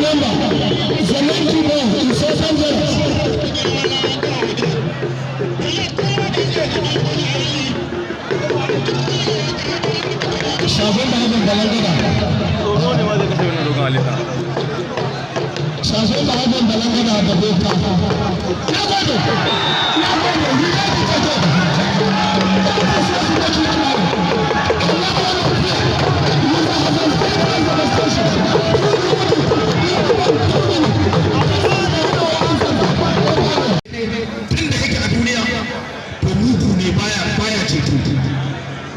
Remember, the monkey boy is so dangerous. Shagon Bahagon Balangada. Tsoro ne ma zai kashe wannan dogon alika. Shagon Bahagon Balangada da Boka. Na gode, na gode, ni za ki fito. Tun da kake a duniya, to mugu ne, baya ceto.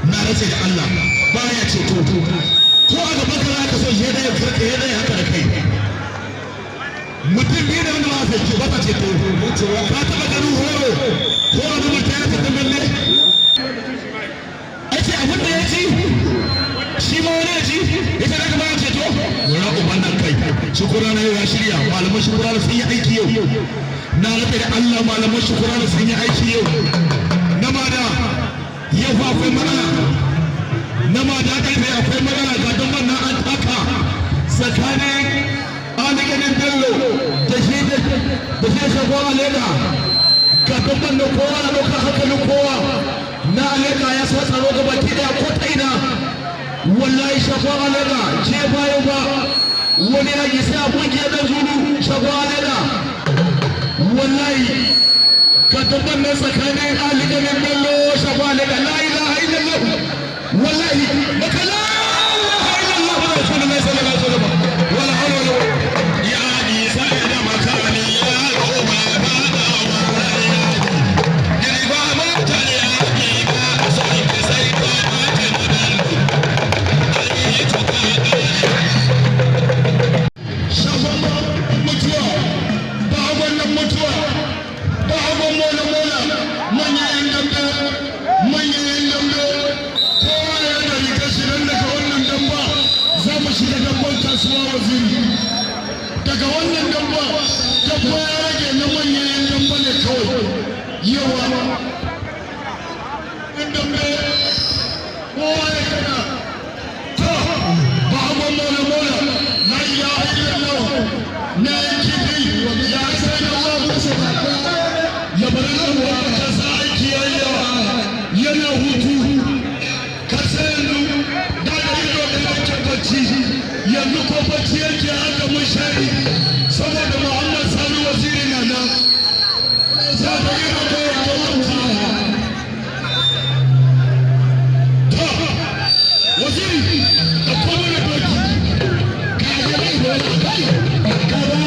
Na rantse da Allah, baya ceto. Ko a gaban ka za ka so shi ya karka ya dai haka da kai. Mutum biyu da wanda ba su ba ta ceto. Ka taba ganin horo ko wani mutum ya tafi balle? Ai ce abin da ya ci shi ma wani ya ci, ya ce daga baya ceto. Wani uban nan kai, shukura na yau ya shirya. Malaman shukura sun yi aiki yau. Na rantse da Allah, malaman shukura sun yi aiki yau. Na mada yau fa akwai matsala. Na mada karfe akwai matsala. Ga don nan an taka tsakanin Alikanin Bello da shi Shagon Aleda. Ga don nan kowa na ɗaukar hankalin kowa. Na Aleda ya sa tsaro ga baki daya ko ta ina. Wallahi Shagon Aleda ce bayan ba wani yaƙi sai a kungiyar ɗan Zulu. Shagon Aleda, wallahi ka tabbar nan tsakanin Alikanin Bello, Shagon Aleda. La ilaha illallah, wallahi baka, la ilaha illallah Rasulullahi sallallahu alaihi wasallam, wala hawla wala Ya isa da makani ya roma ba da ya ba mutane ya ba sai sai ta ta ai to. Shagon mutuwa ba, wannan mutuwa ba, hagon mola mola. Manyan yan dambe, manyan yan dambe, kowa ya da rigar shi nan. Daga wannan damba za mu shiga damban kasuwa, Waziri. Daga wannan damba, damba ya rage na manyan yan damba ne kawai. Yawa yan dambe, kowa ya kana to ba hagon mola mola. La ilaha illallah, na yanki ya sai da Allah labarin abuwa kasa. Aiki ya yi yawa, yana hutu kasa. Yanzu da da ido da yake bacci, yanzu ko bacci yake haka mun shari, saboda Muhammad Sani Waziri na nan za ta ido da yake bacci. To Waziri, da kuma na doki ka ga kai ka ga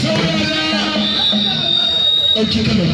saurara, ɗauki kanan.